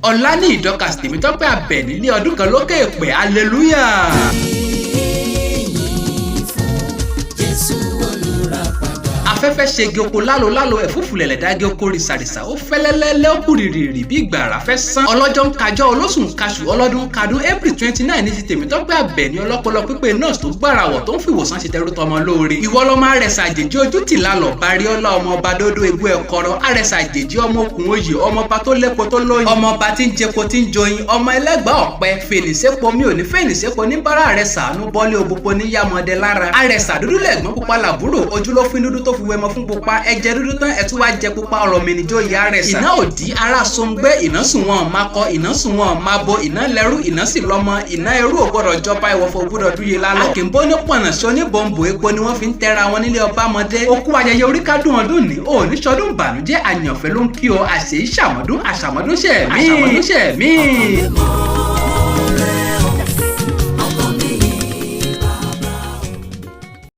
Ọ̀la ní ìdọ́kasì Tèmítọ́pẹ́ Àbẹ̀ní ní ọdún kan lókè èpè, hallelujah. Ìyìn fún Jésù olùràpadà. Afẹ́fẹ́ ṣegi oko lálo lálo, ẹ̀fúùfù lẹ̀lẹ̀ dági oko rìsàrìsà, ó fẹ́lẹ́lẹ́lẹ́, ó kù rìrìrì bí ìgbàrá fẹ́ sán. Ọlọ́jọ́ ń kájọ́, olóṣù ń kaṣù, ọlọ́dún ń kadún. April 29 ní ti Tèmítọ́pẹ́ Àbẹ̀ní, ọlọ́pọlọ pípé nurse tó gbàràwọ̀, tó ń fi ìwòsàn ṣe tẹrú tọmọ lóore. Ìwọ lọ́mọ àrẹ̀sà àjèjì ojú tì lálọ́ Bariola, ọmọ ọba dódó egbò ẹ̀kọ́rọ́, àrẹ̀sà àjèjì, ọmọ okùn oyè, ọmọ ọba tó lépo tó lóyin, ọmọ ọba tí ń jẹpo tí ń joyin, ọmọ ẹlẹ́gbàá ọ̀pẹ fènìsépo mi ò ní fènìsépo ní bára rẹ̀ sàánú bọ́lé òbúpo ní yàmọ̀dé lára. Àrẹ̀sà dúdú lẹ̀gbọ́n, pupa làbúrò, ojú ló fín dúdú tó fi wẹmọ fún pupa, ẹ̀jẹ̀ dúdú tán, ẹ̀tún wá jẹ pupa. Ọ̀rọ̀ mi níjó ìyá àrẹ̀sà. Iná òdì ara sọ̀ngbẹ́, iná sùn wọn máa kọ, iná sùn wọn máa bo, iná lẹ́rú, iná sì lọ́mọ, iná ẹrú ò gbọ́dọ̀ jọba, ìwọ̀fọ̀ gbọ́dọ̀ dúye lálọ́. Àkìnbó ní pọ̀nà sí oníbòǹbò, epo ni wọ́n fi ń tẹ́ra wọn nílé ọba mọ́dé. Okú ayẹyẹ orí kádùn ọdún ní òní sọdún ìbànújẹ́. Àyànfẹ́ ló ń kí o, àṣèyí ṣàmọ́dún, àṣàmọ́dún ṣẹ̀mí, àṣàmọ́dún ṣẹ̀mí. Ọkàn mi mọ́.